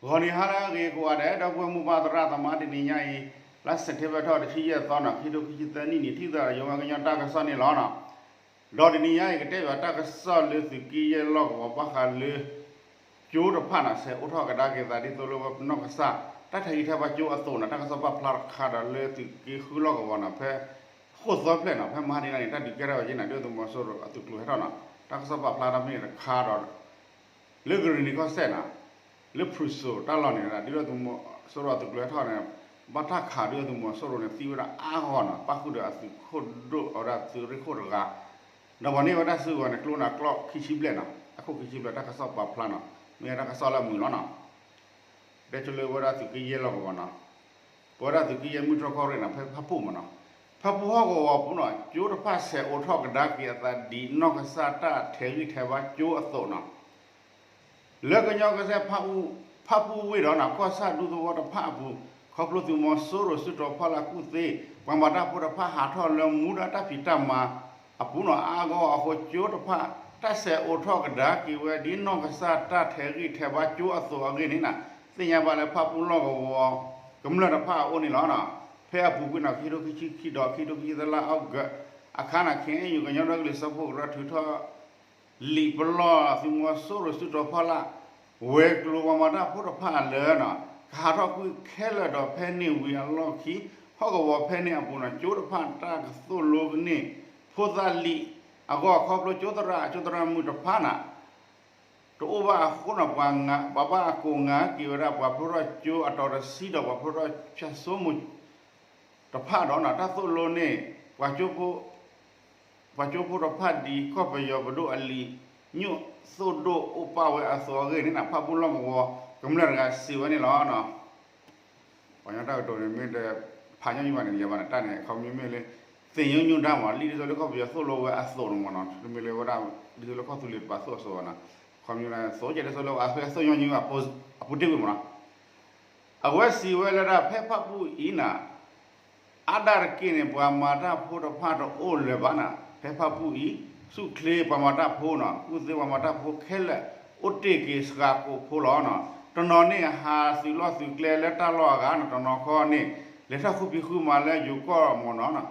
ဂီၤနံၤဟါလၢအဂ့ၤကိးဂၤဒဲး ဒီပုၢ်ဝဲၢ်မိၢ်ပၢ်သရၣ်သမါ တနံၤညါအံၤ လါစဲးပထ့ဘၢၣ်ထီၣ်တဆံယဲၢ်သီနီၤ ခံထိခံဆံသၢနံၣ်န့ၣ် ထံၣ်သးဒီးယိၤဝဲကညီတၢ်ကစီၣ်န့ၣ်လီၤနီၤ. ဒီးတနံၤညါအံၤကတဲဘၣ်တၢ်ကစီၣ်လၢသုးက့ယဲၢ်လီၢ်ကဝီၤဘၣ်ဃးလၢ ကၠိတဖၣ်နီၤ ဆဲးအိၣ်ထီၣ်ကဒါက့ၤသးဒ်သိးလၢဝဲနီၢ်ကစၢ် တၢ်ထဲးဂံၢ်ထဲးဘါကၠိအသိးနီၤ တၢ်ကစီၣ်ပာ်ဖျါတခါဒီးလၢသုးက့ဃုလီၢ်ကဝီၤနီၤ ဖဲ ဃိၣ်သီဖျဲၣ်နီၤ ဖဲမဟါတနံၤန့ၣ် တၢ်ဒုးကဲထီၣ်ဝဲက့ၤနီၤ ဒုၣ်ဒါသုးမီၤစိရိၤအသုးကျိၤဟဲထီၣ်နီၤ တၢ်ကစီၣ်ပာ်ဖျါတၢ်ဖဲန့ၣ်တခါဒီး လၢကရံၣ်နံၤကီၢ်စဲၣ်နီၤ လၢဖရူစိၤတၢ်လီၢ်န့ၣ် ဒုၣ်ဒါသုးမီၤစိရိၤအသုးကျိၤဟဲထီၣ်န့ၣ် ဘၣ်တၢ်ခးဒုၣ်ဒါသုးမီၤစိရိၤန့ၣ် သံဝဲဒၣ်အါဂၤနီၤ ပၣ်ဃုာ်ဒီးအသုးခိၣ်ဒိၣ်အဝဲဒၣ်သုးရ့ၣ်ခိၣ်တဂၤ ဒီးပှၤန့ၢ်ဝဲဒၣ်စုကဝဲၤန့ၣ် ကျိနၤကျိခံဆံဘျဲၣ်နီၤ အခိၣ်ခံဆံဘျဲၣ် တၢ်ကစီၣ်ပာ်ဖျါနီၤ မ့ၢ်တၢ်ကစီၣ်လၢအမုာ်လီၤနီၤ တဲဆိလၢဝဲဒၣ်သုးက့ယဲၢ်လီၢ်ကဝီၤနီၤ ပဝဲဒၣ်သုးက့ယဲၢ်မုၢ်တြီၢ်ကီၢ်ရ့ၣ်နီၤ ဖဲဖၣ်ပူၣ်မနီၤ ဖၣ်ပူၣ်ဟီၣ်ကဝီၤပူၤနီၤ ကၠိတဖၣ်ဆဲးအိးထီၣ်ကဒါက့ၤအသးဒ်နီၢ်ကစၢ်တၢ်ထဲးဂံၢ်ထဲးဘါကၠိအသိးနီၤ လၢကညီကစၢ် ဖၣ်ပူၣ်ဝ့ၢ်ဒီးနီၤ ကီၢ်ဆၣ်ဒူသဝီတဖၣ်အပူၤ ခီဖျိသုးမီၤစိရိၤစုတီၤဖီလာ်ကူၣ်သ့ ပှၤမၤတၢ်ဖိတဖၣ်ဟးထီၣ်လၢမူဒါတၢ်ဖံးတၢ်မၤအပူၤနီၤ အါဂၤအဃိကၠိတဖၣ် တၢ်ဆဲးအိးထီၣ်ကဒါက့ၤဝဲဒ်နီၢ်ကစၢ်တၢ်ထဲးဂံၢ်ထဲးဘါကၠိအသိးအဂ့ၢ်န့ၣ်နီၤ သ့ၣ်ညါဘၣ်လၢဖၣ်ပူၣ်လီၢ်ကဝီၤ ကမျၢၢ်တဖၣ်အအိၣ်န့ၣ်လီၤ. ဖဲအပူၤကွံာ်နီၤ ခံထိခံဆံခံဒီး ခံထိခံဆံသၢလါအီကူး အခါန့ၣ် ခ့ၣ်အဲၣ်ယူၣ် ကညီဒီကလုာ်စၢဖှိၣ်ကရၢထုးထီၣ် လံာ်ပလီၢ်သုးမီၤစိရိၤစုတီၤဖီလာ် ဝဲၤကျိၤပှၤမၤတၢ်ဖိတဖၣ်လၢနီၤ ကဟးထီၣ်ကွံာ်ခဲလၢာ်ဒီးဖဲန့ၣ်ဝံၤအလီၢ်ခံ ဟီၣ်ကဝီၤဖဲန့ၣ်အပူၤနီၤ ကၠိတဖၣ်တၢ်ကသိၣ်လိကန့ၢ်ဖိသၣ်လံာ်အဂီၢ် ခီဖျိကၠိသရၣ် ကၠိသရၣ်မုၣ်တဖၣ်နီၤ တအိၣ်ဘၣ်အဃိနီၤ ပှၤဘၣ်ကိးငါက့ၤဝဲဒၣ် ပှၤဖျိထီၣ်ကၠိအတီၤတဆံဒီး ပှၤဖျိထီၣ်ဖၠၣ်စိမိၤ တဖၣ်ဒီးနီၤ တၢ်သိၣ်လိန့ၢ် ပှၤကၠိဖိတဖၣ်ဒ်ကီၢ်ပယီၤပဒိၣ်အလံာ်ညိၣ်သိၣ်ဒိၣ်အိၣ်ပာ်ဝဲအသိးအဂ့ၢ်န့ၣ်နီၤ ဖၣ်ပူၣ်လီၢ်ကဝီၤ ကမျၢၢ်တဂၤစံးဝဲန့ၣ်လီၤ. ပှၤကညီတၢ်ကတိၤန့ၣ် မ့ၢ်တဖးညီနုၢ်ဘၣ်န့ၣ် ယဘၣ်န့ၣ် တၢ်န့ၣ် အခီပညီမ့ၢ်လၢ သ့ၣ်ညိၣ်ညိၣ်ဒါမး လံာ်ဒ်သိးလၢကီၢ်ပယီၤသိၣ်လိဝဲအသိးန့ၣ်မ့ၢ်နီၤ တမ့ၢ်လၢဝဲဒၣ် ဒ်သိးလၢကီၢ်သူလ့ၤတပာ်သိၣ်အသိးဘၣ်နီၤ အခီပညီသိးကဲဒ်သိးလၢအသိၣ်ညိၣ်ညိၣ် အပူၤတ့ၢ်ဝံၤမ့ၢ်နီၤ အဝဲစံးဝဲလၢဒၣ်ဖဲဖၣ်ပူၣ်အံၤနီၤ အါဒၣ်တက့ၢ်န့ၣ် ပှၤမၤတၢ်ဖိတဖၣ်တအိၣ်လၢၤဘၣ်နီၤ ဖဲဖၣ်ပူၣ်အံၤ ဆူၣ်ချ့ပှၤမၤတၢ်ဖိနီၤ ကူၣ်သ့ပှၤမၤတၢ်ဖိခဲလၢာ် အိၣ်တ့ၢ်က့ၤစှၤကိးဖိလီၤနီၤ တနီၤန့ၣ် ဟးသုးလီၢ်သုးကျဲလၢတၢ်လီၢ်အဂၤနီၤ တနီၤခီန့ၣ် လဲၤထီၣ်ဃုဖံးဃုမၤလၢယိၤကီၢ်မ့ၢ်နီၤ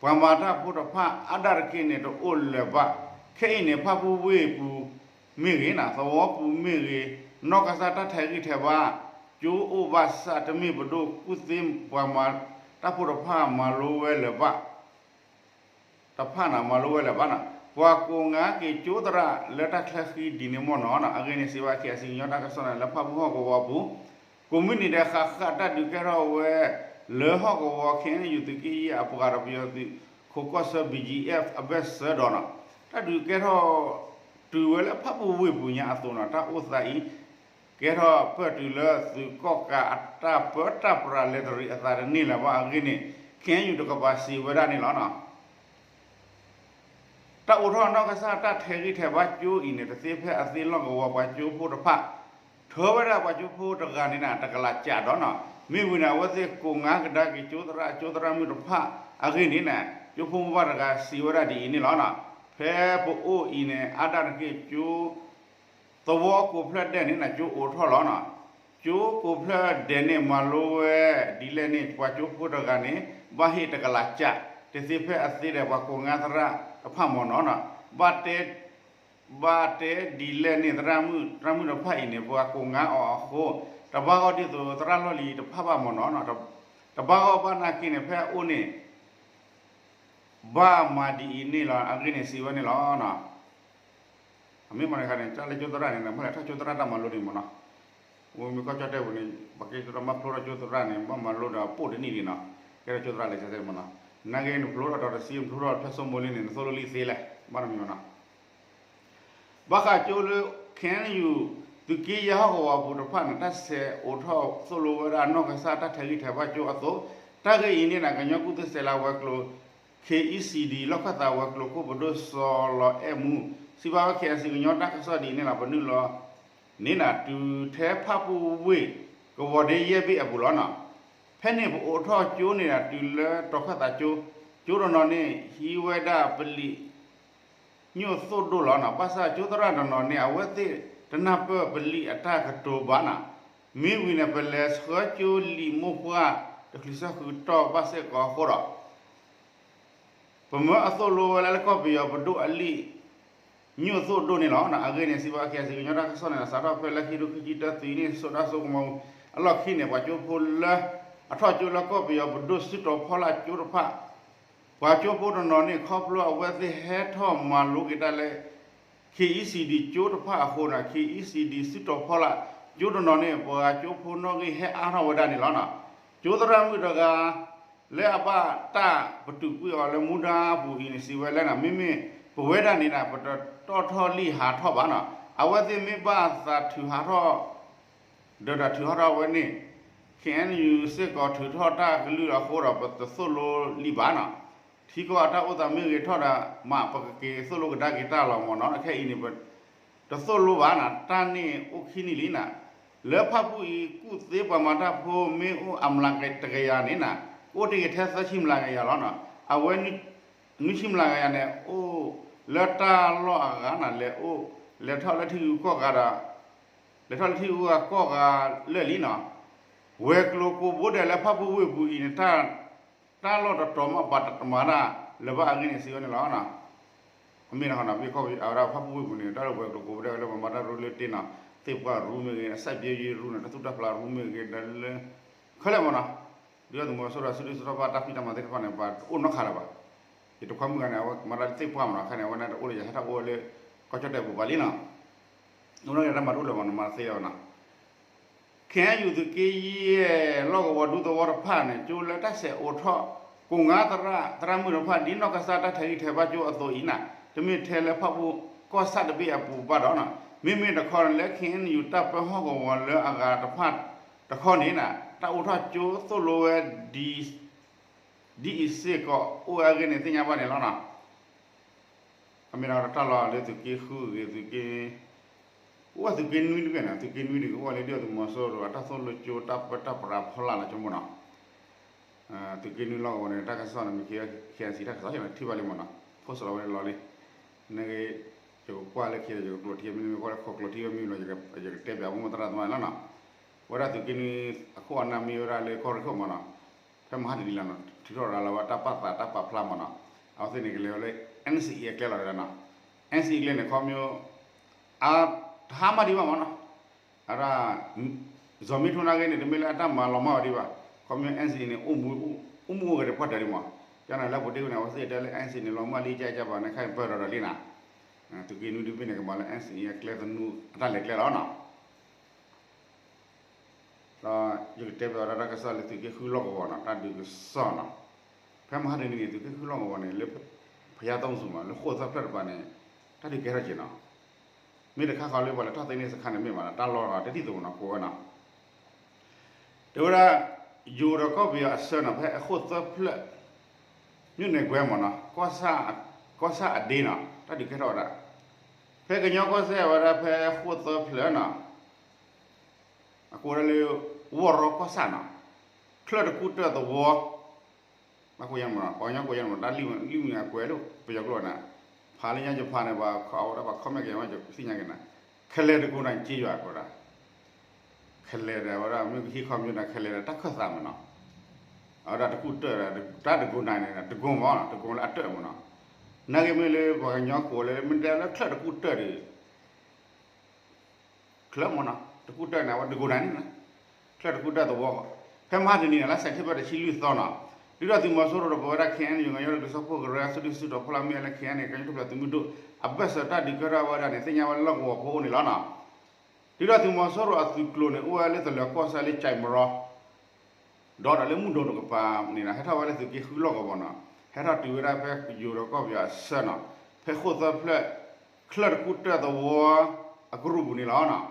ပှၤမၤတၢ်ဖိတဖၣ်အါဒၣ်တက့ၢ်န့ၣ် တအိၣ်လၢၤဘၣ် ခဲအံၤန့ၣ် ဖၣ်ပူၣ်ဝ့ၢ်ပူၤ မ့ၢ်ဂ့ၤနီၤ သဝီပူၤမ့ၢ်ဂ့ၤ နီၢ်ကစၢ်တၢ်ထဲးဂံၢ်ထဲးဘါ ကၠိအိၣ်ဘၣ်ဆၣ် တမ့ၢ်ပဒိၣ်ကူၣ်သ့ပှၤမၤတၢ်ဖိတဖၣ်မၤလိဝဲလၢၤဘၣ် တဖၣ်န့ၣ် မၤလိဝဲလၢၤဘၣ်နီၤ ပှၤကိးငါက့ၤကၠိသရၣ်လၢတၢ်ချၢဃံဒ်န့ၣ်မ့ၢ်နီၤနီၤ အဂ့ၢ်န့ၣ် စံးဘၣ် ခ့ၣ်အဲၣ်စံၣ် ကညီတၢ်ကစီၣ်န့ၣ် လၢဖၣ်ပူၣ်ဟီၣ်ကဝီၤပူၤ ကိးမုၢ်နံၤဒဲးဃးဃးတၢ်ဒုးကဲထီၣ်ဝဲ လၢဟီၣ်ကဝီၤ ခ့ၣ်အဲၣ်ယူၣ် သုးက့ယဲၢ်အပှၤဒီးပယီၤသုး ခိးကီၢ်ဆၢ ဘံၣ်ကၠံၣ်အဲၣ် အဘၢၣ်စၢၤဒီးနီၤ တၢ်ဒုးကဲထီၣ်တုၤဝဲလၢဖၣ်ပူၣ်ဝ့ၢ်ပူၤညါအသိးနီၤ တၢ်အိၣ်သးအံၤ ကဲထီၣ်ပၢၢ်တုၤလၢသုးကီၣ်ကးအတၢ်ပၢတၢ်ပြးလဲၤတရံးအသးတန့ၢ်လၢၤဘၣ်အဂ့ၢ်န့ၣ် ခ့ၣ်အဲၣ်ယူၣ် တကပၤစံးဝဲဒၣ်န့ၣ်လီၤနီၤ တၢ်အိးထီၣ်နီၢ်ကစၢ်တၢ်ထဲးဂံၢ်ထဲးဘါကၠိအံၤန့ၣ် တသ့ဖဲအသ့လီၢ်ကဝီၤပှၤကၠိဖိတဖၣ် ထၢဝဲဒၣ်ပှၤကၠိဖိတဂၤန့ၣ်နီၤ တကလးကးဒီးနီၤ မ့ၢ်ဝံၤန့ၣ် အဝဲသ့ၣ်ကိးငါကဒါက့ၤကၠိသရၣ် ကၠိသရၣ်မုၣ်တဖၣ်အဂ့ၢ်န့ၣ်နီၤ ကၠိဖိမိၢ်ပၢ်တဂၤစံးဝဲဒၣ်ဒ်အံၤန့ၣ်လီၤနီၤ ဖဲပအိၣ်အံၤန့ၣ် အါဒၣ်တက့ၢ်ကၠိ သဝီကိးဖျၢၣ်ဒဲးန့ၣ်နီၤ ကၠိအိးထီၣ်လီၤနီၤ ကၠိကိးဖျၢၣ်ဒဲးန့ၣ် မၤလိဝဲဒ်လဲၣ်န့ၣ် ပှၤကၠိဖိတဂၤန့ၣ် ဘၣ်ဟ့ၣ်တကလးကး တသ့ဖဲအသ့ဒီး ပှၤကိးငါသရၣ်တဖၣ်မ့ၢ်နီၤနီၤ ဘၣ်တဲ ဘၣ်တဲဒ်လဲၣ်န့ၣ် သရၣ်မုၣ် သရၣ်မုၣ်တဖၣ်အံၤန့ၣ် ပှၤကိးငါအီၤအဃိ တဘၣ်ဂီၢ်ဒ်သိးသရၣ်လီၢ်လံၤတဖၣ်ဘၣ်မ့ၢ်နီၤနီၤ တဘၣ်ဂီၢ်ဘၣ်နာ်က့န့ၣ် ဖဲအအိၣ်န့ၣ် ဘၣ်မၤဒ်အံၤန့ၣ်လီၤ အဂ့ၢ်န့ၣ်စံးဝဲန့ၣ်လီၤနီၤ အမ့ၢ်မနုၤအခါန့ၣ် တၢ်လၢကၠိသရၣ်န့ၣ် ဘၣ်လဲၤထီၣ်ကၠိသရၣ်တၢ်မၤလိဒံးမ့ၢ်နီၤ, ဝဲမ့ၢ်ကီၢ်ကၠီၣ်တဲၣ်ပူၤန့ၣ် ပှၤက့ၤသရၣ်မၤဖျိထီၣ်ကၠိသရၣ်န့ၣ် ဘၣ်မၤလိဒီးပိၢ်တနံၣ်ဒံးနီၤ, ကဲထီၣ်ကၠိသရၣ်လဲၤကၠီၣ်တဲၣ်မ့ၢ်နီၤ, နာ်က့နဖျိထီၣ်တီၤတဆံ နဖျိထီၣ်ဖၠၣ်စိမိၤလံန့ၣ် နသိၣ်လိလံသ့လဲၣ်, ဘၣ်နီတမံၤမ့ၢ်နီၤ ဘၣ်ဃးကၠိလၢ ခ့ၣ်အဲၣ်ယူၣ် သုးက့ယဲၢ်ဟီၣ်ကဝီၤပူၤတဖၣ်န့ၣ် တၢ်ဆဲးအိးထီၣ်သိၣ်လိဝဲဒၣ်နီၢ်ကစၢ်တၢ်ထဲးဂံၢ်ထဲးဘါကၠိအသိး, တၢ်ဂ့ၢ်အံၤန့ၣ် ကညီကူၣ်သ့စဲးလၤဝဲၤကျိၤ ခ့ၣ်အံၣ်စံၣ်ဒံၣ် လီၢ်ခၢၣ်သးဝဲၤကျိၤခိၣ်ပဒိၣ်စီၤလီၤအဲၣ်မူ စံးဘၣ်ဝဲ ခ့ၣ်အဲၣ်စံၣ် ကညီတၢ်ကစီၣ်ဒ်အံၤန့ၣ်လီၤ. ပနုာ်လီၤန့ၣ် တုၤထဲဖၣ်ပူၣ်ဝ့ၢ်ကဝီၤဒ့ယဲၢ်ဘ့ၣ်အပူၤလီၤနီၤ. ဖဲန့ၣ်ပအိးထီၣ်ကၠိန့ၣ် တုၤလၢတီၤခၢၣ်သးကၠိ, ကၠိတနီၤန့ၣ် ဟံးဝဲဒၣ်ပလံာ် ညိၣ်သိၣ်ဒိၣ်လီၤနီၤ. ဘၣ်ဆၣ်ကၠိသရၣ်တနီၤန့ၣ် အဝဲသ့ၣ်တနၢ်ပၢၢ်ပလံာ်အတၢ်ကတိၤဘၣ်နီၤ. မ့ၢ်ဝံၤန့ၣ် ပလဲၤဆှၢကၠိလံာ်မိၢ်ပှၢ် တချုးဆၢဃုာ်တီၢ်ဘၣ်စ့ၢ်ကီးအဃိဒီး ပမၢအသိၣ်လိဝဲလၢကီၢ်ပယီၤပဒိၣ်အလံာ် ညိၣ်သိၣ်ဒိၣ်န့ၣ်လီၤ. အဂ့ၢ်န့ၣ် စံးဘၣ် KIC ကညီတၢ်ကစီၣ်န့ၣ် စးထီၣ်ဖဲလၢခံထိခံဆံတၢ သုးနံၣ် စိၤဒၣ်စိကမီၤ အလီၢ်ခံန့ၣ် ပှၤကၠိဖိလၢ အထီၣ်ကၠိလၢကီၢ်ပယီၤပဒိၣ်စုတီၤဖီလာ်ကၠိတဖၣ် ပှၤကၠိဖိတနီၤန့ၣ် ခီဖျိအဝဲသ့ၣ်ဟဲထီၣ်မၤလိက့ၤတၢ်လၢ KECD ကၠိတဖၣ်အဃိန့ၣ် KECD စုတီၤဖီလာ်ကၠိတနီၤန့ၣ် ပှၤကၠိဖိနီၣ်ဂံၢ်ဟဲအါထီၣ်ဝဲဒၣ်န့ၣ်လီၤ. ကၠိသရၣ်မုၣ်တဂၤ လၢအဘၣ်တၢ်ပတုာ်ကွံာ်အီၤလၢမူဒါပူၤအံၤန့ၣ် စံးဝဲလၢန့ၣ် မ့မ့ၢ်ပဝဲဒၣ်န့ၣ်န့ၣ် ပတတီၣ်ထီၣ်လံာ်ဟးထီၣ်ဘၣ်န့ၣ် အဝဲသ့ၣ်မ့ၢ်ဘၣ်သးထုးဟးထီၣ် ဒီးတၢ်ထုးဟးထီၣ်ဝဲန့ၣ် KNU စ့ၢ်ကီးထုးထီၣ်တၢ်ကလုၢ်အဃိဒီး ပတသိၣ်လိလံာ်ဘၣ်န့ၣ် ထံကီၢ်အတၢ်အိၣ်သးမ့ၢ်ဂ့ၤထီၣ်ဒီး မ့ၢ်ပကက့ၤသိၣ်လိကဒါက့ၤတၢ်လီၤမ့ၢ်န့ၣ် ခဲအံၤန့ၣ် ပတသိၣ်လိဘၣ်န့ၣ် တၢ်န့ၣ်အိၣ်ခံနံၣ်လံန့ၣ် လၢဖၣ်ပူၣ်အံၤ ကူၣ်သ့ပှၤမၤတၢ်ဖိမ့ၢ်အိၣ်အမျးကယၤန့ၣ်န့ၣ် အိၣ်တ့ၢ်က့ၤထဲသၢဆံမျးကယၤလီၤန့ၣ် အဝဲ နွံဆံမျးကယၤန့ၣ် အိၣ်လၢတၢ်လီၢ်အဂၤန့ၣ် လဲၤအိၣ် လဲၤထီၣ်လၢထံဂုၤကီၢ်ဂၤဒီး လဲၤထီၣ်လၢထံဂုၤကီၢ်ဂၤလၢာ်လံန့ၣ် ဝဲၤကျိၤကိးဘိဒဲးလၢဖၣ်ပူၣ်ဝ့ၢ်ပူၤအံၤန့ၣ် တၢ်လီၢ်တတီၤမးပှၤတမၤတၢ်လၢၤဘၣ်အဂ့ၢ်န့ၣ် စံးဝဲန့ၣ်လီၤ. အမ့ၢ်တခီန့ၣ် ဘၣ်ခီအဝဲဒၣ်ဖၣ်ပူၣ်ဝ့ၢ်ပူၤန့ၣ် တၢ်လၢဝဲၤကျိၤကိးဘိဒဲးလၢပှၤမၤတၢ်ရူလၢတ့ၢ်န့ၣ် သ့ၣ်ပှၢ်ရူမ့ၢ်ဂ့ၤ အစၢ်ဘျဲယံၤရူန့ၣ် တၢ်သူၣ်တၢ်ဖျးရူမ့ၢ်ဂ့ၤ ဒီးလၢ ခဲလၢာ်မ့ၢ်န့ၣ် ဒုၣ်ဒါသုးမီၤစိရိၤအစုဒုၣ်စုတီၤဖါတၢ်ဖံးတၢ်မၤသ့ၣ်တဖၣ်န့ၣ် ပှၤတအိၣ်နီတခါလၢၤဘၣ်. ယတခွါမုၣ်ဂၤန့ၣ် အဝဲမၤတၢ်လၢသ့ၣ်ပှၢ်မ့ၢ်န့ၣ် ခဲန့ၣ် အဝဲန့ၣ်တအိၣ်လၢယဟဲထီၣ်အိၣ်ဝဲလၢ ကီၢ်ကၠီၣ်တဲာ်ပူၤဘၣ်လံန့ၣ် အိၣ်နီၢ်ကီၢ်တၢ်မၤတအိၣ်လၢၤဘၣ်န့ၣ် မၤသ့အီၤန့ၣ် ခဲအံၤသုးက့ယဲၢ်လီၢ်ကဝီၤဒူသဝီတဖၣ်န့ၣ် ကၠိလၢတၢ်ဆဲးအိးထီၣ် ကိးငါသရၣ်သရၣ်မုၣ်တဖၣ် ဒ်နီၢ်ကစၢ်တၢ်ထဲးဂံၢ်ထဲးဘါကၠိအသိးအံၤန့ၣ် တမ့ၢ်ထဲလၢဖၣ်ပူၣ်ကီၢ်ဆၣ်တဘ့ၣ်အပူၤဘၣ်ဒီးန့ၣ် မ့မ့ၢ်တခီန့ၣ် လၢ KNU တၢ်ပၢဟီၣ်ကဝီၤလၢအဂၤတဖၣ်တခီန့ၣ် တၢ်အိးထီၣ်ကၠိသိၣ်လိဝဲ ဒ်အံၤစ့ၢ်ကီးအိၣ်ဝဲအဂ့ၢ်န့ၣ် သ့ၣ်ညါဘၣ်န့ၣ်လီၤန့ၣ်. အမ့ၢ်ဒၣ်တၢ်လီၢ်လၢသုးက့ဃုဂ့ၤ သုးက့ အိၣ်ဝဲသုးက့နွံတဘ့ၣ်န့ၣ် သုးက့နွံတဂ့ၤ အိၣ်ဝဲလၢဒုၣ်ဒါသုးမီၤစိရိၤအတၢ်သိၣ်လိကၠိတၢ်ပၢတၢ်ပြးဖီလာ်လီၤ ကၠိမိၢ်န့ၣ် သုးက့နွံလီၢ်ကဝီၤန့ၣ် တၢ်ကစီၣ်န့ၣ် မ့ၢ် KIC တၢ်ကစီၣ်န့ၣ် ထံၣ်ဘၣ်လံမ့ၢ်န့ၣ် postလီၤဝဲလီၤလံ. နဂ့ၤ ယကကွၢ်လၢခံဒီး ယကကျိးထံ မ့မ့ၢ်ကွၢ်လၢခိးကျိးထံဝဲမ့ၢ်လီၤ ယကတဲပၠးဖိမိၢ်သရၣ်သမါန့ၣ်လီၤန့ၣ်. ဝဲဒၣ်သုးက့နွံ အခိၣ်အနၢ်မ့ၢ်ဝဲဒၣ်လၢကီၢ်ရ့ၣ်ခိၣ်မ့ၢ်န့ၣ် ဖဲမဟါတနံၤလီၤန့ၣ် ထုးထီၣ်ရၤလီၤဝဲတၢ်ပာ်သးတၢ်ပာ်ဖျါမ့ၢ်န့ၣ် အဝဲသ့ၣ်န့ၣ်ကလဲၤဝဲလၢ NCA အကျဲလီၤန့ၣ် NCA အကျဲန့ၣ် ခီဖျိ အတဟါမၢ်ဒံးဘၣ်မ့ၢ်န့ၣ် အဒၣ် စီၤမ့ၣ်ထူန့ၣ်ဂ့ၤန့ၣ် တမ့ၢ်လၢအတၢ်မၤလီၤမၢ်ဝဲဒံးဘၣ်. ခီဖျိ NCA န့ၣ် အိၣ်မူအိၣ်ဂဲၤတပှၢ်တၢၢ်ဒံးမ့ၢ် ကန့ၣ်လၢပူၤတ့ၢ်ဝဲန့ၣ် အဝဲသ့ၣ်တဲလၢ NCA န့ၣ် လီၤမၢ်လံကကဘၣ်န့ၣ် ခဲအံၤပၢၢ်ဒီးဒီးလံန့ၣ် သုးက့နွံတဘ့ၣ်န့ၣ် ကမၤလၢ NCA အကျဲသနူ အတၢ်လဲၤကျဲလီၤန့ၣ် ဒီးယကတဲပၠးဝဲဒၣ်တၢ်ကစီၣ်လၢသုးက့ဃုလီၢ်ကဝီၤန့ၣ် တၢ်ဒုးကစီၣ်န့ၣ် ဖဲမဟါတနံၤန့ၣ် သုးက့ဃုလီၢ်ကဝီၤန့ၣ် လၢ ဖယါသိစူၤမ့ၢ် လၢဃိၣ်သၢဖျၢၣ်တပၤန့ၣ် တၢ်ဒုးကဲထီၣ်က့ၤန့ၣ် မ့ၢ်တခါဃီလၢပှၤလဲၤထီၣ်သ့န့ၢ်စခါန့ၣ်မ့ၢ်မ့ၢ်န့ၣ် တၢ်လီၢ်တဒ်သိးန့ၣ် ကိးဝဲန့ၣ် တဲဝဲဒၣ် ယိၤဒီးကီၢ်ပယီၤအဆၢန့ၣ် ဖဲအဃိၣ်သၢဖျၢၣ် မြို့နယ်ခွဲမ့ၢ်န့ၣ် ကီၢ်ဆၣ်အဒ့န့ၣ် တၢ်ဒုးကဲထီၣ်ဝဲဒၣ် ဖဲကညီကီၢ်စဲၣ်ဝဲဒၣ်ဖဲဃိၣ်သၢဖျၢၣ်န့ၣ် အကိးဝဲဒၣ်လၢ ဝီၢ်ရီကီၢ်ဆၣ်န့ၣ် ချၢၣ်တကူၣ်တၢၢ်သဝီ ဘၣ်ကိးညါမ့ၢ်န့ၣ် ပှၤကညီကိးညါန့ၣ်မ့ၢ် တၢ်လံာ်မုၢ်အကွဲးလၢပယီၤကျိာ်န့ၣ် ဖးလၢညါယဖးန့ၣ် ပှၤခီအဝဲဒၣ်ပှၤ comment က့ၤမ့ၢ် ယသ့ၣ်ညါက့ၤန့ၣ် ခဲလဲၣ်တကူၣ်န့ၣ် က့ယွၤကိးဒၣ် ခဲလဲၣ်ဒီးဝဲဒၣ် မ့ၢ်ကဟံးခီမ့ၢ်ဒီး ခဲလဲၣ်ဒီးတၢ်ခၢၣ်သးမ့ၢ်န့ၣ် အဝဲဒၣ်တကူၣ်တၢၢ်ဒီး တၢ်တကူၣ်န့ၣ်န့ၣ် တကူၣ်မ့ၢ်န့ၣ် တကူၣ်လၢအတၢၢ်မ့ၢ်န့ၣ် နာ်က့မ့ၢ်လၢပှၤကညီကိးလၢ မ့ၢ်တဲလၢချၢၣ်တကူၣ်တၢၢ်ဒီး ချၢၣ်မ့ၢ်န့ၣ် တကူၣ်တၢၢ်န့ၣ် အဝဲတကူၣ်န့ၣ်န့ၣ် ချၢၣ်တကူၣ်တၢၢ်သဝီ ဖဲမဟါတနံၤန့ၣ် လါစဲးပထ့ဘၢၣ်တဆံလွံၢ်သီန့ၣ် ဒုၣ်ဒါသုးမီၤစိရိၤဒီးပဝဲဒၣ် KNU ကညီဒီကလုာ်စၢဖှိၣ်ကရၢ စုဒုၣ်စုတီၤဖီလာ်မ့ၢ်ဝဲလၢ KNU ကညီထူၣ်ဖျဲးသုးမုၢ်ဒိၣ် အဘၢၣ်စၢၤတၢ်ဒုးကဲထီၣ်ဝဲဒၣ်န့ၣ် သ့ၣ်ညါဝဲလၢလီၢ်ကဝီၤဖိအအိၣ်န့ၣ်လီၤန့ၣ် ဒုၣ်ဒါသုးမီၤစိရိၤအသုးကျိၤန့ၣ် အိၣ်ဝဲလၢသလၢၤကီၢ်စဲၣ်လၢကၠဲးမရီ ဒီးဒီးလၢမုၢ်ဒိၣ်တကပၤန့ၣ် ဟဲထီၣ်ဝဲလၢသုးက့ဃုလီၢ်ကဝီၤန့ၣ် ဟဲထီၣ်တုၤဝဲဒၣ်ဖဲယိၤဒီးကီၢ်ပယီၤအဆၢန့ၣ် ဖဲဃိၣ်သၢဖျၢၣ် ချၢၣ်တကူၣ်တၢၢ်သဝီ အကရူၢ်ပူၤန့ၣ်လီၤန့ၣ်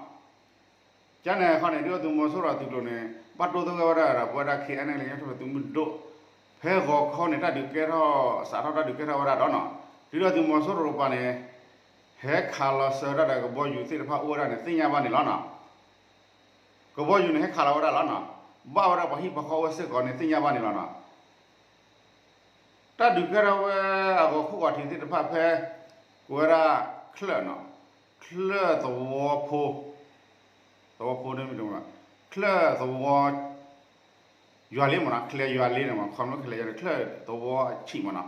ကန့ၣ်ခီန့ၣ် ဒုၣ်ဒါသုးမီၤစိရိၤအသုးကျိၤန့ၣ် ဘၣ်တိၢ်သဂၢၢ်ဝဲဒၣ်ဒီး ပဝဲဒၣ် KNLA ကညီထူၣ်ဖျဲးသုးမုၢ်ဒိၣ် ဖဲဂီၤခီန့ၣ် တၢ်ဒုးကဲထီၣ် စးထီၣ်တၢ်ဒုးကဲထီၣ်ဝဲဒၣ်ဒီးန့ၣ် ဒုၣ်ဒါသုးမီၤစိရိၤတကပၤန့ၣ် ဟဲခးလီၤစၢၤဝဲဒၣ်ဒီးကဘီယူၤသ့ၣ်တဖၣ်အိၣ်ဝဲဒၣ်န့ၣ် သ့ၣ်ညါဘၣ်န့ၣ်လီၤန့ၣ် ကဘီယူၤန့ၣ် ဟဲခးလီၤဝဲဒၣ်လီၤန့ၣ် ဘၣ်ဝဲဒၣ်ပှၤဟံၣ်ပှၤဃီအိၣ်ဝဲစ့ၢ်ကီးန့ၣ် သ့ၣ်ညါဘၣ်န့ၣ်လီၤန့ၣ် တၢ်ဒုးကဲထီၣ်ဝဲအဂီၤခိၣ်ဂီၤထံးသ့ၣ်တဖၣ်ဖဲ ကိးဝဲဒၣ် ချၢၣ်န့ၣ် ချၢၣ်သဝီဖိ သဝီဖိန့ၣ်မ့ၢ်တမ့ၢ် ချၢၣ်သဝီ ယွၤလ့မ့ၢ်နီၤ, ချၢၣ်ယွၤလ့န့ၣ်မ့ၢ် ခီဖျိချၢၣ်ယွၤန့ၣ် ချၢၣ်သဝီဆံးမ့ၢ်န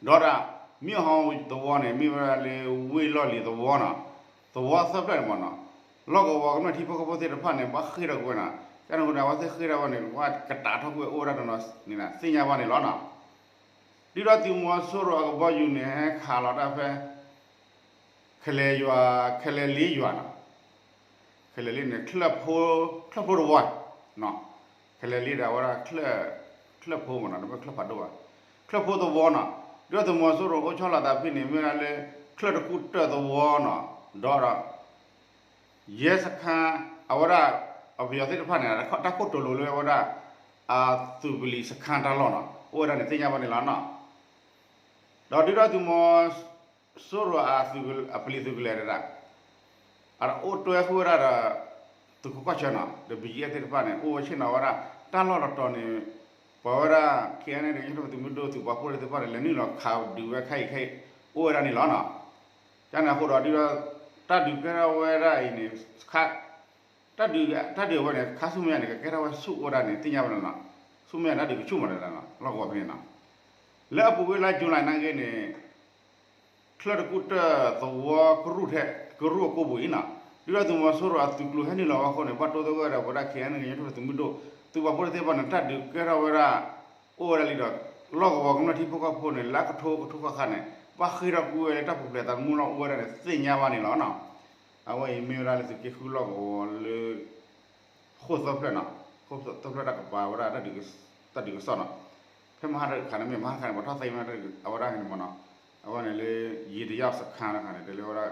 ီၤ, ဒီးဒၣ် မ့ၢ်ဟီသဝီန့ၣ် မ့ၢ်ဝဲဒၣ်လၢဝ့ၢ်လီၢ်လံၤသဝီနီၤ, သဝီသၢဖျၢၣ်န့ၣ်မ့ၢ်နီၤ, လီၢ်ကဝီၤကမျၢၢ်ထံဖိကီၢ်ဖိသ့ၣ်တဖၣ်န့ၣ် ဘၣ်ဃ့ၢ်ထီၣ်ကွံာ်ဝဲနီၤ, ကန့ၣ်အဃိန့ၣ် အဝဲသ့ၣ်ဃ့ၢ်ထီၣ်ဝဲန့ၣ် ဘၣ်ကတာ်ထီၣ်ကွံာ်အိၣ်ဝဲဒၣ်တနီၤန့ၣ် သ့ၣ်ညါဘၣ်န့ၣ်လီၤနီၤ. ဒုၣ်ဒါသုးမီၤစိရိၤအကဘီယူၤန့ၣ် ဟဲခးလီၤတၢ်ဖဲ ခဲလဲၤယွၤ, ခဲလဲၤလ့ယွၤနီၤ, ခဲလဲၤလ့န့ၣ် ချၢၣ်ဖိတဝီ, ခဲလဲၤလ့ဒီးအဝဲဒၣ် ချၢၣ်ဖိမ့ၢ်နီၤ, တမ့ၢ်ချၢၣ်ဖးဒိၣ်ဘၣ်, ချၢၣ်ဖိသဝီနီၤ, ဒုၣ်ဒါသုးမီၤစိရိၤအိၣ်ဆီလီၤသးဖဲန့ၣ် မ့ၢ်ဝဲဒၣ်လၢ ချၢၣ်တကူၣ်တၢၣ်သဝီနီၤ, ဒီး ရဲစခန်း အဝဲဒၣ် အပယီၤသ့ၣ်တဖၣ်န့ၣ် တၢ်ခိၣ်တိၤလိၤလၢအဝဲဒၣ် အသုးပလံၤစခန်းတၢ်လီၢ်နီၤ အိၣ်ဝဲဒၣ်န့ၣ်သ့ၣ်ညါဘၣ်န့ၣ်လီၤနီၤ. ဒီးဒုၣ်ဒါသုးမီၤစိရိၤအပလံၤသုးကလၢၤဒၣ် အအိၣ်တွဲဃုာ်ဝဲဒၣ်ဒီး သုးခိးကီၢ်ဆၢနီၤ ဒီး ဘီကၠံၣ်အဲၣ်သ့ၣ်တဖၣ်န့ၣ် အိၣ်ဝဲဆ့ၣ်နီၤဝဲဒၣ် တၢ်လီၢ်တတီၤန့ၣ် ပှၤဝဲဒၣ် ခဲအံၤန့ၣ် ကညီသုးမုၢ်ဒိၣ်သုးပာ်ဖှိၣ်သ့ၣ်တဖၣ်န့ၣ် လဲၤနုာ်လီၤခးဒုးဝဲခဲအံၤခဲအံၤ အိၣ်ဝဲဒၣ်န့ၣ်လီၤနီၤ. ကန့ၣ်အဃိဒီးဒုၣ်ဒါ တၢ်ဒုးကဲထီၣ်ဝဲဒၣ်အံၤန့ၣ် တၢ်ဒုး တၢ်ဒုးအဝဲန့ၣ် ခါဆူမဲာ်ညါန့ၣ် ကကဲထီၣ်ဝဲဆူၣ်အိၣ်ဝဲဒၣ်န့ၣ် သ့ၣ်ညါဘၣ်န့ၣ်လီၤ. ဆူမဲာ်ညါတၢ်ဒုးကဆူၣ်မးလီၤ လီၢ်ကဝီၤဖဲန့ၣ်နီၤ. လၢအပူၤကွံာ်လါယူၤလံနာ်က့န့ၣ် ချၢၣ်တကူၣ်တၢၣ်သဝီကရူၢ်ထဲ ကရူၢ်အကိပူၤအံၤနီၤ ဒုၣ်ဒါသုးမီၤစိရိၤအသုးကျိၤဟဲနုာ်လီၤဝဲအဃိန့ၣ် ဘၣ်တိသဂၢၢ်ဒီးပဝဲဒၣ် ခဲအံၤန့ၣ် ကညီသုးမုၢ်ဒိၣ် သုးပာ်ဖှိၣ်သ့ၣ်တဖၣ်န့ၣ် တၢ်ဒုးကဲထီၣ်ဝဲဒၣ် အိၣ်ဝဲဒၣ်လံဒီး လီၢ်ကဝီၤကမျၢၢ်ထံဖိကီၢ်ဖိန့ၣ် လၢအကထိကထိဃၣ်ဃၣ်န့ၣ် ဘၣ်ဃ့ၢ်ထီၣ်ကွံာ်ဝဲလၢတၢ်ပူၤဖျဲးသးသမူလီၤအိၣ်ဝဲဒၣ်န့ၣ် သ့ၣ်ညါဘၣ်န့ၣ်လီၤနီၤ. အဝဲအံၤမ့ၢ်ဝဲဒၣ်လၢသုးက့ဃုလီၢ်ကဝီၤလၢ ဃိၣ်သၢဖျၢၣ်နီၤ, ဃိၣ်သၢဖျၢၣ်တၢ်ကပၤဝဲဒၣ် တၢ်ဒုးကစီၣ်နီၤ, ဖဲမဟါတခါန့ၣ် မ့ၢ်မဟါတခါန့ၣ် ပှၤထီၣ်သ့မ့ၢ်အဝဲဒၣ်န့ၣ်မ့ၢ်နီၤ, အဝဲန့ၣ်လၢ ယံာ်တယၢ်စခါတခါန့ၣ် တဲလၢဝဲဒၣ်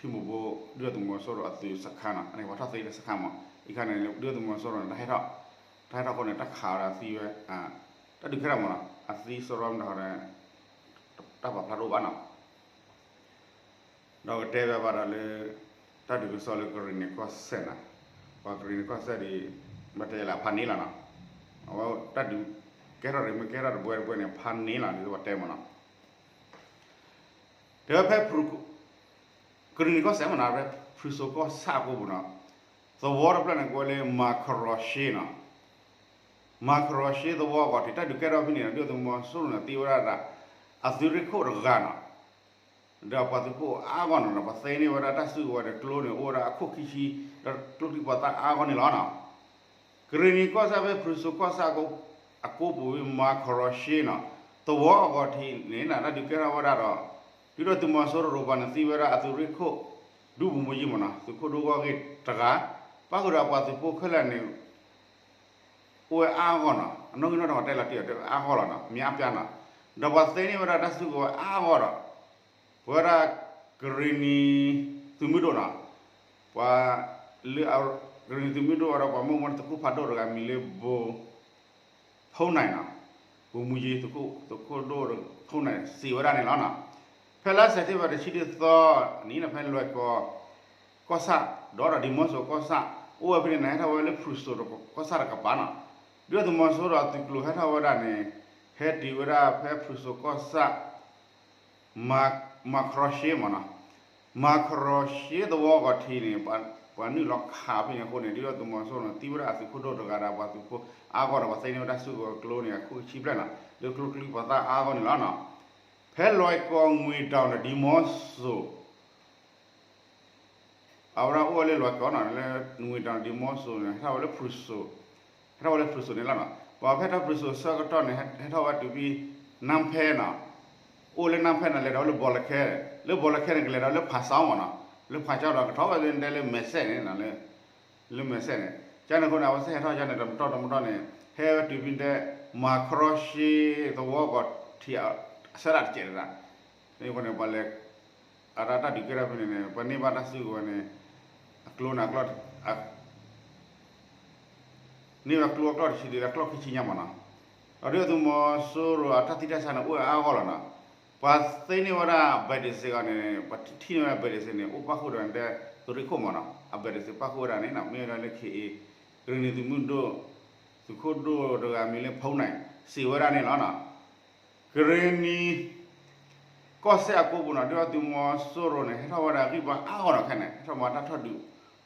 ထံမိၢ်ဘိ ဒုၣ်ဒါသုးမီၤစိရိၤအသုးစခါနီၤ, အန့ၣ်ပှၤထီၣ်သ့တၢ်စခါမး, အံၤခါန့ၣ် ဒုၣ်ဒါသုးမီၤစိရိၤန့ၣ် တၢ်ဟဲထီၣ်, တၢ်ဟဲထီၣ်အဃိန့ၣ် တၢ်ခးဝဲဒၣ်သံဝဲ, တၢ်ဒုးခဲထီၣ်မးနီၤ, အသံစရီမတၤဟီဒီး တၢ်ပာ်ဖျါတအိၣ်ဘၣ်နီၤ. ဒီးကတဲဘၣ်ဘၣ်ဒီးလၢ တၢ်ဒုးကစီၣ်လၢကရံၣ်နံၣ်ကီၢ်စဲၣ်နီၤ, ပှၤကရံၣ်နံၣ်ကီၢ်စဲၣ်ဒီး ဘၣ်တဲယလၢဖးန့ၢ်လီၤနီၤ, အဝဲတၢ်ဒုးကဲထီၣ်ရံၣ်မ့ၢ်ကဲထီၣ်တဘှဲတဘှဲန့ၣ် ဖးန့ၢ်လီၤ ဒ်သိးပှၤတဲမးနီၤ. တဲဝဲဖဲ ကရံၣ်နံၣ်ကီၢ်စဲၣ်မးနီၤ, ဖဲဖရူစိၤကီၢ်ဆၣ်အကိပူၤနီၤ, သဝီတဖျၢၣ်န့ၣ် ကိးဝဲလၢ မၤခရီရှ့နီၤ, မၤခရီရှ့သဝီအဂီၢ်ထံး တၢ်ဒုးကဲထီၣ်ဖဲန့ၣ်နီၤ, ဒုၣ်ဒါသုးမီၤစိရိၤန့ၣ် သံဝဲဒၣ် အသုးရ့ၣ်ခိၣ်တဂၤနီၤ, ဒီးပှၤသုးဖိအါဂီၢ်နီၤ, ဒီးပှၤသ့န့ၢ်ဝဲဒၣ်တၢ်စုကဝဲၤဒီးကျိန့ၣ် အိၣ်ဝဲဒၣ်အခိၣ်ခံဆံ, ဒီးကျိချံပှၤသၣ်အါဂီၢ်န့ၣ်လီၤနီၤ. ကရံၣ်နံၣ်ကီၢ်စဲၣ်ဖဲဖရူစိၤကီၢ်ဆၣ်အကိပူၤ မၤခရီရှ့နီၤ, သဝီအဂီၢ်ထံးန့ၣ် တၢ်ဒုးကဲထီၣ်ဝဲဒၣ်ဒီး ဒုၣ်ဒါသုးမီၤစိရိၤပှၤန့ၣ်သံဝဲဒၣ်အသုးရ့ၣ်ခိၣ် ဒူပူၤမူယံမးနီၤ, သုးခိၣ်ဒိၣ်ဂီၢ်ဂ့ၢ်တဂၤ, ပၣ်ဃုာ်ဒီးအပှၤသုးဖိခဲလၢာ်န့ၣ် အိၣ်ဝဲအါဂီၢ်နီၤ, အနီၢ်ဂံၢ်နီၢ်ဒွးတဲလီၤတံၢ်အီၤ တဲဝဲအါဂီၢ်လီၤနီၤ, မ့ၢ်အါပျါနီၤ, ဒီးပှၤသ့န့ၢ်ဝဲဒၣ်တၢ်စုကဝဲၤအါဂီၢ်ဒီး ပဝဲဒၣ် ကရံၣ်နံၣ်သုးမုၢ်ဒိၣ်နီၤ, ပှၤလၢ ကရံၣ်နံၣ်သုးမုၢ်ဒိၣ်ဒီး ပှၤမုၢ်မ့ၢ်သုးခိၣ်ဖးဒိၣ်တဂၤမံၤလၢဘိ ဖီၣ်နဲၣ်နီၤ, ဘိမူယံ သုးခိၣ်ဒိၣ်ဖီၣ်နဲၣ် စံးဝဲဒၣ်န့ၣ်လီၤနီၤ. ဖဲလါစဲးပထ့ဘၢၣ်တဆံတသီနံၤန့ၣ် ဖဲလွဲၢ်ကီၢ်ကီၢ်ဆၣ် ဒီးဒီးဒံမီစိၤကီၢ်ဆၣ် အိၣ်ဝဲဖဲန့ၣ်န့ၣ် ဟဲထီၣ်ဝဲလၢဖရူစိၤကီၢ်ဆၣ်တကပၤနီၤ, ဒုၣ်ဒါသုးမီၤစိရိၤအသုးကျိၤဟဲထီၣ်ဝဲဒၣ်န့ၣ် ဟဲတုၤဝဲဒၣ်ဖဲဖရူစိၤကီၢ်ဆၣ် မၤခရီရှ့မးနီၤ, မၤခရီရှ့သဝီဂီၢ်ထံးန့ၣ် ပှၤနုာ်လီၤခးဖဲန့ၣ်အဃိန့ၣ် ဒုၣ်ဒါသုးမီၤစိရိၤန့ၣ် သံဝဲဒၣ်အသုးခိၣ်ဒိၣ်တဂၤဒီးပှၤသုးဖိအါဂီၢ်ဒီး ပှၤသ့န့ၢ်ဝဲဒၣ်စုကဝဲၤကျိန့ၣ် အခိၣ်ဆံဘျဲၣ်နီၤ လၢကျိချံပှၤသၣ်အါဂီၢ်န့ၣ်လီၤနီၤ. ဖဲလွဲၢ်ကီၢ်ငွေတောင်ဒီးဒံမီစိၤ အဝဲဒၣ်အိၣ်ဝဲလၢလွဲၢ်ကီၢ်နီၤ လၢငွေတောင်ဒီးဒံမီစိၤန့ၣ် ဟဲထီၣ်ဝဲလၢဖရူစိၤ ဟဲထီၣ်ဝဲလၢဖရူစိၤန့ၣ်လီၤနီၤ. ပှၤဖဲထီၣ်ဖရူစိၤဆၢကတီၢ်န့ၣ် ဟဲထီၣ်ဝဲတုၤဖဲနါဖဲနီၤ, အိၣ်လၢနါဖဲန့ၣ် လဲၤဒီးဝဲလၢဘီလၢခဲ, လၢဘီလၢခဲန့ၣ် ကလဲၤဒီးဝဲလၢဖးစီမးနီၤ, လၢဖးစီဒီးကထီၣ်ဝဲလၢတဲလၢမဲာ်စဲၣ်န့ၣ် လၢမဲာ်စဲၣ်န့ၣ်, ကန့ၣ်အဃိန့ၣ် အဝဲသ့ၣ်ဟဲထီၣ်ကန့ၣ် တမတီၢ်တမတီၢ်န့ၣ် ဟဲဝဲတုၤဖဲတဲ မၤခရီရှ့သဝီဂီၢ်ထံးအဆၢဒၣ်တကဲးတဒၣ်, န့ၣ်အဃိန့ၣ် ပှၤလဲၤ အတၢ်တၢ်ဒုးကဲထီၣ်ဖဲန့ၣ်န့ၣ် ပှၤန့ၢ်ဘၣ်တၢ်စုကဝဲၤန့ၣ် အကျိန့ၣ် န့ၢ်ဝဲကျိအကျီၢ်တဆံဒီး အကျီၢ်ခံဆံညါမးနီၤ. ဒီးဒုၣ်ဒါသုးမီၤစိရိၤအတၢ်သံတၢ်ဆါန့ၣ် အိၣ်ဝဲအါဂီၢ်လီၤနီၤ. ပှၤသ့န့ၢ်ဝဲဒၣ် ဘဲးဒ့းစ့ၢ်ကီးန့ၣ် ပှၤထံၣ်န့ၢ်ဝဲဒၣ် ဘဲးဒ့းစ့ၢ်န့ၣ် အိၣ်ပၣ်ဃုာ်ဒီးတဲ သုးရ့ၣ်ခိၣ်မးနီၤ. အဘဲးဒ့းစ့ၢ်ပၣ်ဃုာ်ဝဲဒၣ်န့ၣ် မ့ၢ်ဝဲဒၣ်လၢ ခဲအံၤ ကရံၣ်နံၣ်သုးမုၢ်ဒိၣ် သုးခိၣ်ဒိၣ်တဂၤမံၤလၢဖီနဲၣ် စံးဝဲဒၣ်န့ၣ်လီၤနီၤ. ကရံၣ်နံၣ်ကီၢ်စဲၣ်အကိပူၤနီၤ ဒုၣ်ဒါသုးမီၤစိရိၤန့ၣ် ဟဲထီၣ်ဝဲဒၣ်ဂံၢ်ဘါအါဂီၢ်နီၤခဲန့ၣ် ဟဲထီၣ်မၤတၢ်ထီၣ်ဒုး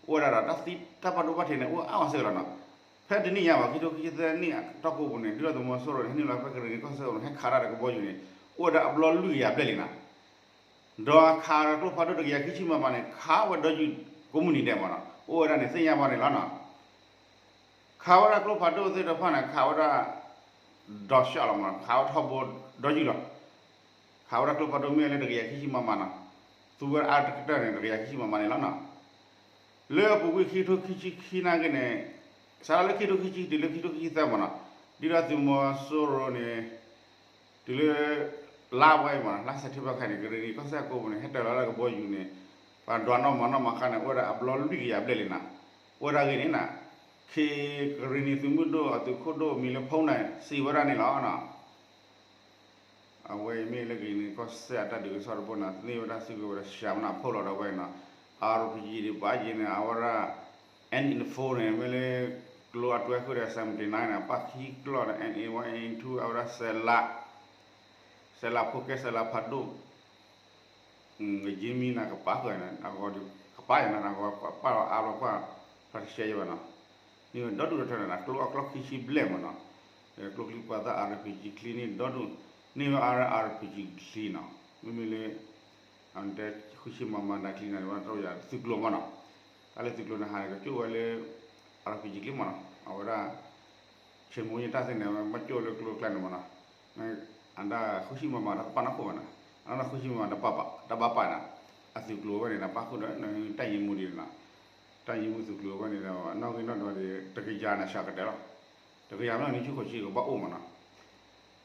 အိၣ်ဝဲဒၣ်ဒီးတၢ်သံတၢ်ဘၣ်ဒိဘၣ်ထံးန့ၣ် အိၣ်အါအါစ့ၢ်ကီးလီၤနီၤ. ဖဲတနံၣ်ညါဘၣ် ခံထိခံဆံသၢနံၣ်အတီၢ်ပူၤန့ၣ် ဒုၣ်ဒါသုးမီၤစိရိၤန့ၣ် ဟဲနုာ်လီၤဖဲကရ့ၣ်နံၤကီၢ်စဲၣ်အပူၤန့ၣ် ဟဲခးတၢ်ဒီးကဘီယူၤန့ၣ် အိၣ်ဝဲဒၣ်အဘျီလွံၢ်ကယၤဘျဲၣ်လံနီၤ. ဒီးခးဒီးကျိဖးဒိၣ်တကယၤခံဆံမမန့ၣ် ခးဝဲဒီးယုၢ်ကိးမုၢ်နံၤဒဲးမနီၤ အိၣ်ဝဲဒၣ်န့ၣ်သ့ၣ်ညါဘၣ်န့ၣ်လီၤနီၤ. ခးဝဲဒၣ်ကျိဖးဒိၣ်သ့ၣ်တဖၣ်န့ၣ် ခးဝဲဒၣ် ဒီးရှီလီၤမနီၤ ခးဝဲထီဘိဒီးယုၢ်လီၤ. ခးဝဲဒၣ်ကျိဖးဒိၣ်မ့ၢ်လၢတကယၤခံဆံမမနီၤ သူဝဲအါတကတၢၢ်န့ၣ် တကယၤခံဆံမမန့ၣ်လီၤနီၤ. လၢအပူၤကွံာ်ခံကထိခံဆံခံနာ်က့န့ၣ် စးထီၣ်လၢခံကထိခံဆံတုၤလၢခံကထိခံဆံသၢမနီၤ ဒုၣ်ဒါသုးမီၤစိရိၤန့ၣ် တုၤလၢ လါဝဲအံၤမနီၤ လါစဲးပထ့ဘၢၣ်ခါန့ၣ် ကရ့ၣ်နံၤကီၢ်စဲၣ်အကိပူၤန့ၣ် ဟဲတၢၤလီၤလၢကဘီယူၤန့ၣ် ပှၤဒွးနီၣ်မၤနီၣ်မၤဃါန့ၣ် အိၣ်ဝဲဒၣ်အဘျီလွံၢ်ကယၤဘျဲၣ်လံနီၤ. အိၣ်ဝဲဒၣ်အဂ့ၢ်န့ၣ်နီၤ ခ့ကရ့ၣ်နံၤသုးမုၢ်ဒိၣ်အသုးခိၣ်ဒိၣ်မံၤလၢဖီၣ်န့ၣ် စံးဝဲဒၣ်န့ၣ်လီၤနီၤ. အဝဲအံၤမ့ၢ်လၢကရ့ၣ်နံၤကီၢ်စဲၣ်အတၢ်ဒုးကစီၣ်တဘိနီၤ သန့ၢ်ဝဲဒၣ်စုကဝဲၤဒီး ရှၤမနီၤ အဖီၣ်လီၤဒီးဝဲအံၤနီၤ RPG ဒံးပာ်ယံၤန့ၣ် အဝဲဒၣ် N info န့ၣ် မ့ၢ်လၢ ကျိအတွဲဃုာ်ဒီး seventy nine န့ၣ် ပၣ်ခံကျီၢ်ဒီး N A one N two အဝဲဒၣ် စဲးလး စဲးလးဖိကဲ စဲးလးဖးဒိၣ် ကယ့မံနၤကပာ်ဃုာ်န့ၣ် အဂီၢ်ဒုး ကပာ်ယၤန့ၣ် အဂီၢ်ပာ်လီၤအါဘျီပှၢ် ဖးတရှဲယဘၣ်နီၤ. န့ၢ်ဝဲဒီဒူၣ်ဒီထၢန့ၣ် ကျိအကျီၢ်ခံဆံဘျဲၣ်မနီၤ. ကျိချံပှၤသၣ် RPG ချံန့ၣ်ဒီဒူၣ် န့ၢ်ဝဲအါ RPG ချံနီၤ မ့မ့ၢ်လၢ အတၢ်ဃုဆံမမၤတၢ်ချံန့ၣ် ဝဲတရူၢ်ယၤသုးကျိၤမနီၤ. တၢ်လၢသုးကျိၤန့ၣ်ဟးန့ၣ် ကကၠိၣ်ဝဲလၢ RPG ချံမနီၤ အဝဲဒၣ် ဆ့ၣ်မိၣ်ယတၢ်သ့ၣ်န့ၣ် ဝဲဘၣ်ကၠိၣ်လၢကျိကျါန့ၣ်မနီၤ. အတၢ်ဃုဆံမမၤတၢ်ကပာ်နီၢ်ခိၣ်ဘၣ်နီၤ အနီၢ်ဃုဆံမမၤတၢ်ဘၣ်ပာ်နီၤ အသုးကျိၤဝဲန့ၣ် ပၣ်ဃုာ်ဒီး တၢ်ယံၤမူဒံးနီၤ တၢ်ယံၤမူသုးကျိၤဝဲန့ၣ်ဒီး နီၣ်ဂံၢ်နီၣ်ဒွးဒီး တကယၤန့ၣ် စှၤကတၢၢ်လီၤ. တကယၤမ့ၢ်နွံဆံဃိးဆံကဘၣ်အိၣ်မနီၤ.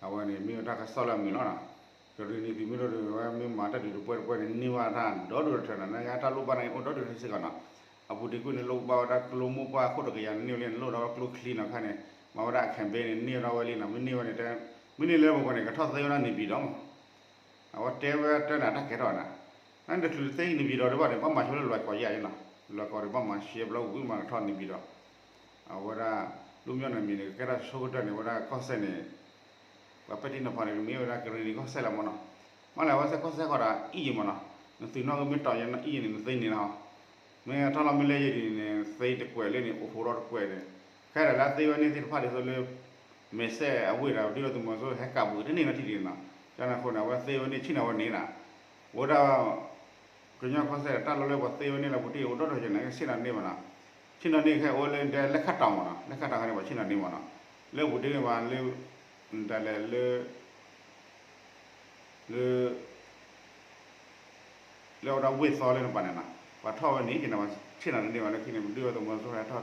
အဝဲန့ၣ်မ့ၢ်ဝဲတၢ်ကစီၣ်လၢအမုာ်လီၤနီၤ. ကရ့ၣ်နံၤသုးမုၢ်ဒိၣ်ဒီး ဝဲမ့ၢ်မၤတၢ်ဒုးတပှဲၤတပှဲၤန့ၣ် န့ၢ်ဘၣ်တၢ်ဒီဒူၣ်ဒီထၢနီၤ နကတၢ်လိၣ်ဘၣ်န့ၣ် အိၣ်ဒီဒူၣ်ဒီထၢစ့ၢ်ကီးနီၤ. အပူၤတ့ၢ်ကွံာ်န့ၣ် လိၣ်ဘၣ်ဝဲဒၣ်ကျိမိၢ်ပှၢ်ခိၣ်တကယၤန့ၣ် န့ၢ်ဝဲလံ လိၣ်ဒီးကျိချံနီၤခါန့ၣ် မၤဝဲဒၣ်အ campaign န့ၣ် န့ၢ်ဝဲဒၣ်ဝဲလံနီၤ မ့ၢ်န့ၢ်ဝဲန့ၣ် မ့ၢ်န့ၢ်လၢပကီၢ်န့ၣ် ကထီၣ်သ့ဝဲဒၣ်န့ၣ်ပံၤဒီးမး အဝဲတဲဝဲတၢ်န့ၣ် တၢ်ကဲထီၣ်ဝဲန့ၣ် နတချုးသ့န့ၣ်ပံၤဒီးဒ်ဘၣ်န့ၣ် ဘၣ်မၤဆိလၢလွဲၢ်ကီၢ်ယါအံၤနီၤ လွဲၢ်ကီၢ်ဒီးဘၣ်မၤရှဲဘျီဝံၤမၤကထီၣ်န့ၣ်ပံၤဒီး အဝဲဒၣ် ဒိၣ်မီၣ်န့ၣ်မံၤန့ၣ် ကကဲထီၣ်ဆိကတၢၢ်န့ၣ် ဝဲဒၣ်ကီၢ်စဲၣ်န့ၣ် ပှၤပဲာ်ထံနီၤဖးန့ၣ် မ့ၢ်ဝဲဒၣ်ကရ့ၣ်နံၤကီၢ်စဲၣ်လီၤမနီၤ. မ့ၢ်လၢအဝဲစဲးကီၢ်စဲၣ်ဃီဒီးအံၣ်ယံၤမနီၤ နသုးနီၣ်ဂံၢ်မ့ၢ်တီၤယဲအံၣ်ယံၤန့ၣ် နသ့န့ၣ်လီၤ မ့ၢ်ထီၣ်လီၤမ့ၢ်လၢယဲဒ်န့ၣ် သ့တကွဲးလၢန့ၣ် အိၣ်ဖှိၣ်ထီၣ်တကွဲးန့ၣ် ခဲဒၣ်လၢအသ့ဝဲန့ၣ်သ့ၣ်တဖၣ်ဒ်သိးလၢ မဲာ်စဲအဝ့ၢ်ဒီး ဒ်သိးသုးမီၤစိရိၤဟဲကးဘုးတန့ၢ်နီတထံၣ်ဒ်န့ၣ်နီၤ. ကန့ၣ်အဃိန့ၣ် အဝဲသ့ဝဲန့ၣ် ဆ့ၣ်နီၤဝဲန့ၣ်နီၤ. ဝဲဒၣ် ကညီကီၢ်စဲၣ်တၢ်လီၢ်လၢပှၤသ့ဝဲန့ၣ်လၢပူၤတ့ၢ်အိၣ်ဒီဒူၣ်ဒီထၢန့ၣ် ဆ့ၣ်နီၤတန့ၢ်ဘၣ်နီၤ. ဆ့ၣ်နီၤန့ၢ်ခဲအံၤအိၣ်လၢဒဲလၢခးတီၤမနီၤ လၢခးတီၤခဲန့ၣ် ပှၤဆ့ၣ်နီၤန့ၢ်မနီၤ. လၢပူၤတ့ၢ်မးလၢ တၢ်လဲၤလၢ လၢ လၢအဝဲဒၣ်ဝ့ၢ်သီလၢနပၤန့ၣ်နီၤ ပှၤထီၣ်ဝဲန့ၣ် ဆ့ၣ်နီၤတန့ၢ်ဘၣ်လၢခံန့ၣ် ပဒုၣ်ဝဲသုးမီၤစိရိၤ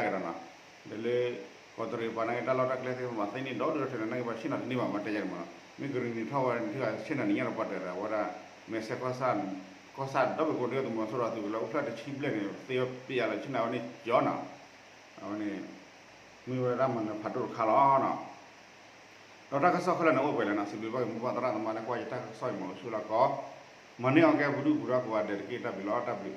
ဟဲထီၣ်ထီၣ်လီၤန့ၣ် လၢခံပဘၣ်ပျဲကဒါက့ၤဒီးနီၤ. ဒီးလၢ ကီးတရံးပှၤန့ၣ် တၢ်လီၢ်တၢ်ကျဲသ့ၣ်တဖၣ်မးသ့န့ၢ်ဒီဒူၣ်ဒီထၢန့ၣ် နကဘၣ်ဆ့ၣ်နီၤတန့ၢ်ဘၣ်မ့ၢ်တဲယါန့ၣ်မနီၤ. မ့ၢ်ကရ့ၣ်နံၤထီၣ်ဝဲန့ၣ် ထံၣ်ဆ့ၣ်နီၤတန့ၢ်ညါဒီးပှၤတဲဒီး အဝဲဒၣ် မဲာ်စဲ ကီၢ်ဆၣ်ဒီဘ့ၣ်ကိးဒုၣ်ဝဲသုးမီၤစိရိၤအသုးကလၢအိၣ်ဖျဲၣ်တဆံဘျဲၣ်န့ၣ် သ့ဝဲပျဲယါလီၤဆ့ၣ်နီၤဝဲန့ၣ်ကၠီနီၤ. အဝဲန့ၣ် မ့ၢ်ဝဲဒၣ်မၤနၢၤဖးဒိၣ်တခါလီၤနီၤ. ဒီးတၢ်ကစီၣ်ခဲလၢာ်န့ၣ်အိၣ်ပှဲၤလၢနီၤ စံးဘျုးဘၣ်က့ၤမိၢ်ပၢ်သရၣ်သမါလၢကွၢ်ယတၢ်ကစီၣ်အံၤမ့ၢ်အိၣ်ဆူၣ်လီၤကီး မၤန့ၢ်အီၤကဲပဒုၣ်ပဒါကိးဂၤဒဲးတက့ၢ် တၢ်ဘျုးလီၤ တၢ်ဘျုး